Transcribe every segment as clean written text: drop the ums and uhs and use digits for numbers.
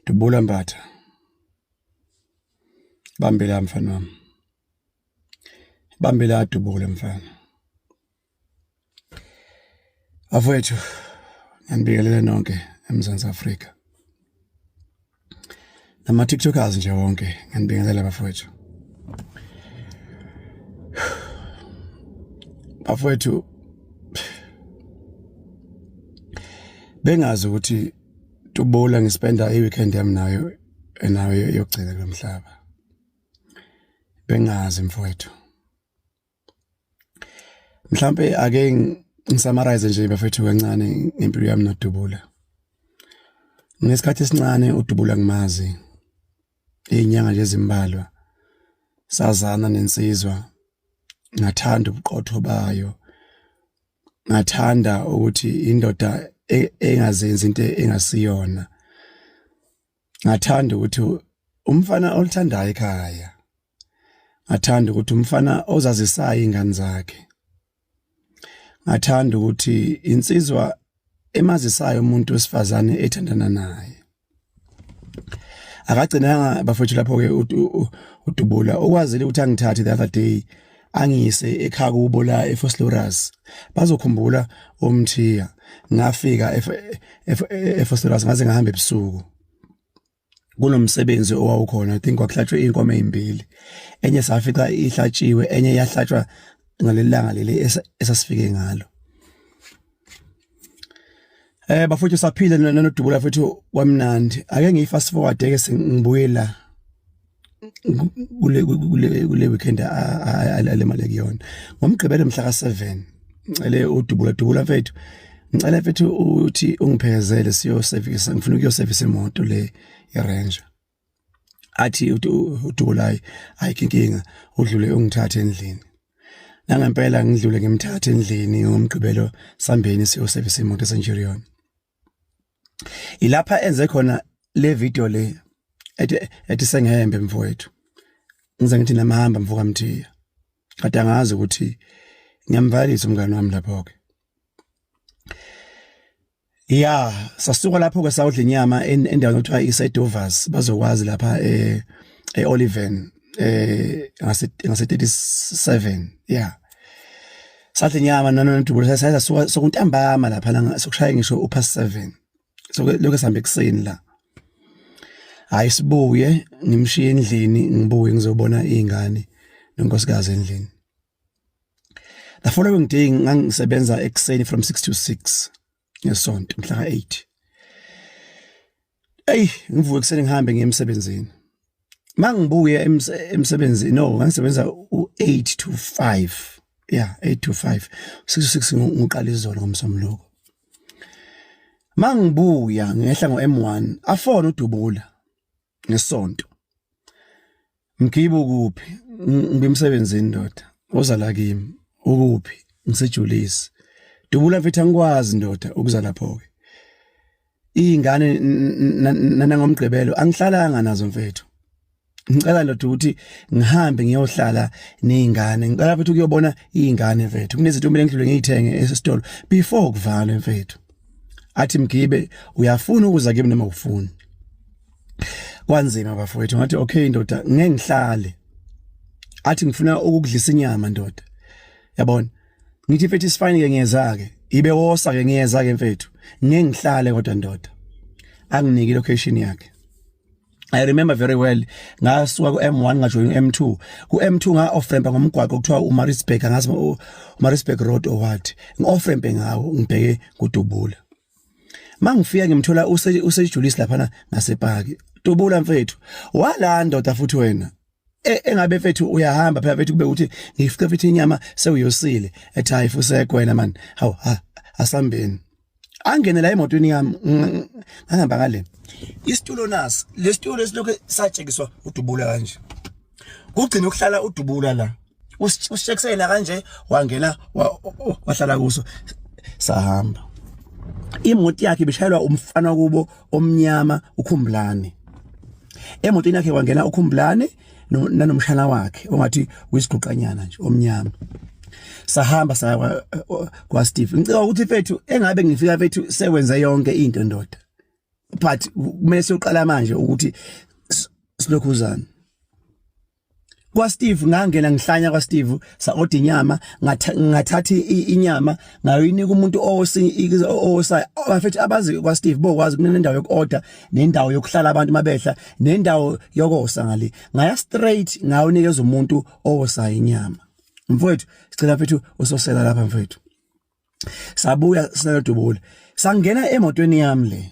Dubula Mbatha. Bambe la mfana wami. Bambe la dubula mfana. Bafowethu, ngiyanibingelela nonke eMzansi Afrika. Nama TikTokers nje wonke, ngiyanibingelela bafowethu. Bafowethu, bengazi ukuthi Dubula ngispenda i-weekend yami nayo nayo yokugcina kulo mhlaba. Bengazi mfowethu. Mhlampe ake ngisummarize nje bafethu kancane ngempilo yami noDubula. Ngesikhathi esincane uDubula ngimazi izinyanga nje ezimbalwa sazana nensizwa ngathanda ubuqotho bayo ngathanda ukuthi indoda engazenzi into engasiyona ngathanda ukuthi umfana olithandayo ekhaya ngathanda ukuthi umfana ozazisayo ingane zakhe ngathanda ukuthi insizwa emazisayo umuntu wesifazane ethandana naye akagcinanga bafethu lapho ke udubula ukwazile ukuthi angithathe the other day angiyise ekhaya kubo la eFosloras bazokhumbula umthiya ngafika eFosloras ngaze ngahamba ebusuku kunomsebenzi owawukhona I think kwakuhlatshwe inkomo ezimbili enye safica ihlatshiwe enye yahlatshwa ngalelanga leli esasifike ngalo. Bafowethu saphila nonodubula futhi kwamnandi. Ake ngiyi fast forward ke sengibuye la kule weekend alemale kuyona. Ngomgqibelo mhla ka7 ngicele udubula dubula mfethu. Ngicela mfethu uthi ungiphekezele siyo service ngifuna ukuyo service imoto le iRanger. Athi udubula ayikho inkinga udlule ungithathe endlini. Nangempela ngidlule ngimthathe endlini ngomgqibelo sambeni siyoservice imoto eCenturion. Ilapha enze khona le video le ethi sengihembe mfowethu. Ngize ngithi namahamba mfoka Mthiya. Kade angazi ukuthi ngiyamvalisa umngane wami lapho ke. Ya, sasuka lapho ke sawudla inyama endaweni okuthiwa iseDovers bazokwazi lapha eh eOliven eh ngase 37 yeah. Sadla inyama nanodubulo sasuka sokuntambama lapha la sokushaya ngisho upast 7. So lokho sihambe ekuseni la. Hayi sibuye ngimshiye endlini ngibuye ngizobona izingane nonkosikazi endlini. The following day ngangisebenza ekuseni from 6 to 6 ngesonto mhla ka-8. Ey ngivuke ekuseni ngihambe ngiye emsebenzini. Mangibuye emsebenzini no ngangisebenza u-8 to 5. Yeah 8 to 5. 6 to 6 ngiqala izolo ngomsombuluko. Mangibuya ngehla ngo-M1 afone udubula ngesonto. Mgibe ukuphi? Ngibemsebenzini ndoda. Woza la kimi. Ukuphi? Ngisejulisi. Dubula mfethu angikwazi ndoda ukuza lapho ke. Izingane nangomgqibelo angihlalanga nazo mfethu. Ngicela ndoda ukuthi ngihambe ngiyohlala nezingane. Ngicela mfethu ukuyobona izingane mfethu. Kunezinto kumele ngidlule ngiyithenge esitolo before kuvalwe mfethu. Athi Mgibe uyafuna ukuza kimi noma ufuni. Kwanzima bafowethu ngathi okay ndoda ngeke ngihlale. Athi ngifuna ukukudlisa inyama ndoda. Yabona? Ngithi mfethu isifine ke ngiyeza ke. Ibe wosa ke ngiyeza ke mfethu. Ngeke ngihlale kodwa ndoda. Anginike location yakhe. I remember very well ngasuka ku M1 ngajoyina u M2 ku M2 nga off ramp ngomgwaqo kuthiwa uMaritzburg angazi uMaritzburg Road or what ngi off ramp ngawo ngibheke kudubula mangifika ngimthola usejulisi laphana ngasepaki dubula mfethu wala ndoda futhi wena engabe mfethu uyahamba phela mfethu kube ukuthi ngifike futhi inyama sewuyosile ethi hayi fusek wena man hawu asambeni angene la emotweni yami ngangihamba ngale isitulo nasi lesitulo esilokhu satshekiswa udubula kanje kugcina ukuhlala udubula la usitshekisela kanje wangena wahlala kuso sahamba imoto yakhe ibishayelwa umfana kubo omnyama ukhumbulane emotweni yakhe wangena ukhumbulane nanomshana wakhe ongathi uyisiguqanyana nje omnyama sahamba saya kwa Steve ngicela ukuthi mfethu engabe ngifika mfethu sewenze yonke into ndoda. But kumele siyoqala manje ukuthi silokhuzana kwa Steve. Ngangena ngihlanya kwa Steve, sa order inyama, ngathatha inyama ngayoyinika umuntu osi osa. Bafethu, abazi kwa Steve bokwazi kunendawo yoku-order nendawo yokuhlala abantu mabehla nendawo yokosa ngale. Ngaya straight ngayonikeza umuntu owosa inyama. Mfowethu, sicela mfethu usosela lapha mfowethu. Sabuya sinalodubula, sangena emotweni yami le.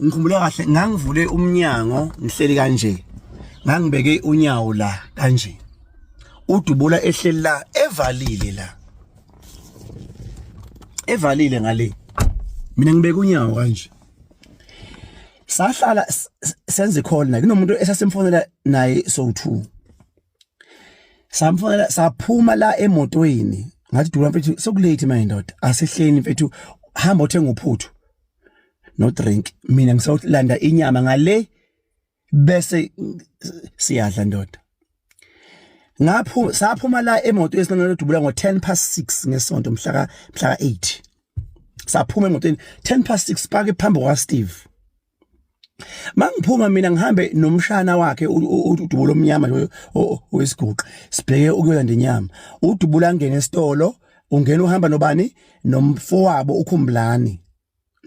Ngikhumbula kahle, ngangivule umnyango ngihleli kanje, ngangibeke unyawo la kanje, udubula ehleli la evalile, la evalile ngale, mina ngibeke unyawo kanje. Sahlala senze call naye, kunomuntu esasimfonela naye so2 samfonela. Saphuma la emotweni, ngathi, "Dubula mfethu, sekulate manje ndoda, asehleni mfethu, hamba uthenga uphuthu no drink, mina ngisawulanda inyama ngale bese siyadla ndoda." Ngapho saphuma la emotweni sinalodubula ngo 10 past 6 ngesonto, mhla ka 8. Saphuma emotweni 10 past 6, pake phambi kwa Steve. Mangiphuma mina ngihambe nomshana wakhe uDubula omnyama nje wesiguqa, sibheke ukuyolanda inyama. Udubula angene esitolo, ungena uhamba nobani? Nomfowabo uKhumbulani,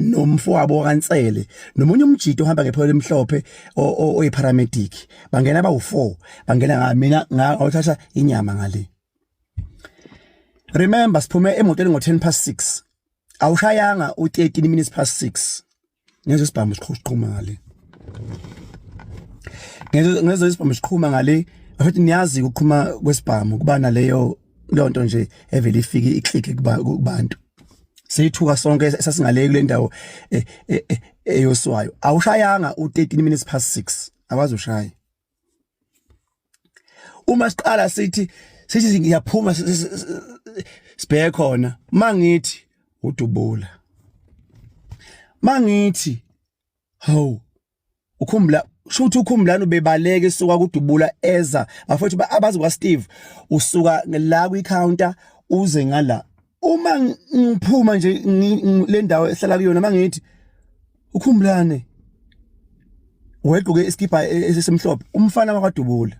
nomfowabo kaNsele, nomunye umjito ohamba ngepholo elimhlophe oyiparamedic. Bangena abawu4, bangena nga mina ngawuthatha inyama ngale. Remember, siphume emotweni ngo10 past 6, awushayanga u13 minutes past 6 ngezwe isibhamu siqhuma ngale, ngezwe isibhamu siqhuma ngale. Futhi niyazi ukuqhuma kwesibhamu kuba naleyo lonto nje evele ifike iclick kubantu, seyithuka sonke esasingale kule ndawo eyoswayo. Awushayanga u13 minutes past 6, awazi ushaya. Uma siqala sithi ngiyaphuma sibheke khona, mangithi udubula, mangithi hawu, ukhumbula shuthi ukhumbulani ubebaleka esuka kudubula eza. Bafethu, abazi kwa Steve, usuka la kwi counter uze ngala. Uma ngiphuma nje le ndawo ehlala kuyona, mangithi ukhumbulane wegqoke iskipa esimhlophe, umfana wakwadubula.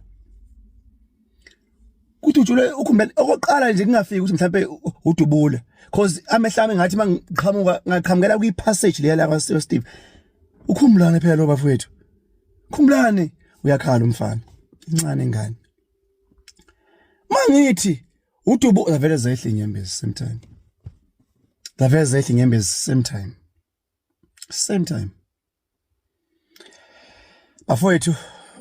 Kudutshulwe ukhumbulane okokuqala nje, kungafiki ukuthi mhlambe udubula, cause amehlo ami ngathi mangiqhamuka ngaqhamukela kwi passage leya la kwa Steve. Ukhumbulane phela lo bafowethu, khumbulane uyakhala umfana, incane ingane. Mangithi udubu, zavele zehla inyembezi same time, zavele zehla inyembezi same time, same time. Bafowethu,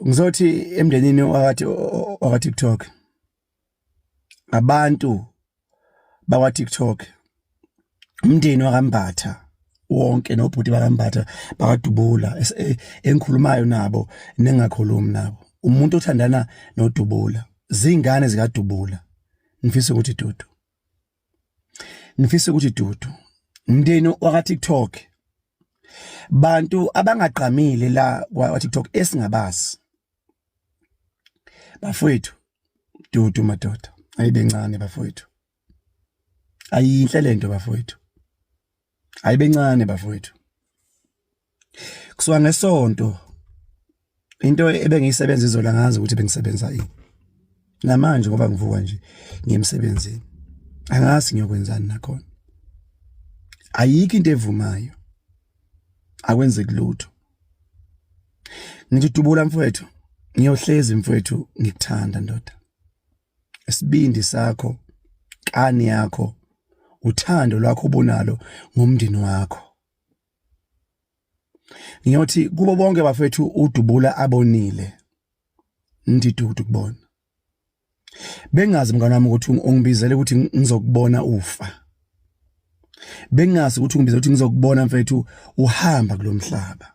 ngizothi emndenini wakade waka TikTok, abantu bakwa TikTok, umndeni wakaMbatha wonke nobhuti bakaMbatha, bakadubula, engikhulumayo nabo nengakhulumi nabo, umuntu othandana nodubula, zingane zikadubula, ngifisa ukuthi dudu, ngifisa ukuthi dudu. Umndeni waka TikTok, bantu abangagqamile la kwa TikTok esingabazi, bafowethu, dudu madoda, ayibencane bafowethu, ayinhle lento bafowethu, ayibencane bafowethu. Kusuka ngesonto into ebengiyisebenza izola ngazi ukuthi bengisebenza ini. Namanje ngoba ngivuka nje ngiyemsebenzini, angazi ngiyokwenzani nakhona. Ayikho into evumayo, akwenzeki lutho. Ngithi dubula mfowethu, ngiyohlezi mfowethu ngikuthanda ndoda. Isibindi sakho, kani yakho, uthando lwakho obunalo ngomndeni wakho. Ngiyothi kubo bonke bafethu udubula abonile, ngithi dudu kubona. Bengazi mngani wami ukuthi ungibizele ukuthi ngizokubona ufa. Bengazi ukuthi ungibizele ukuthi ngizokubona mfethu uhamba kulomhlaba.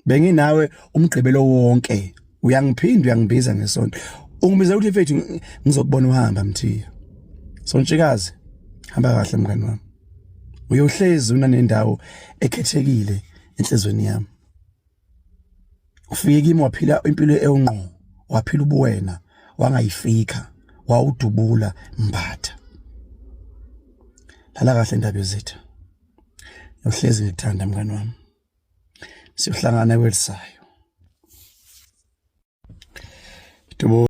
Benginawe umgqibelo wonke, uyangiphinda uyangibiza ngesonto. Ungibizela ukuthi mfethu ngizokubona uhamba Mthiya. Sontshikazi, hamba kahle mngani wami. Uyohlezi unanendawo ekhethekile enhlizweni yami. Ufike kimi waphila impilo ewungqo, waphila ubuwena, wangayifika, wawudubula Mbatha. Lala kahle ndaba yezitha. Ngiyohlezi ngikuthanda mngani wami. Siyohlangana kwelisayo. Dubo.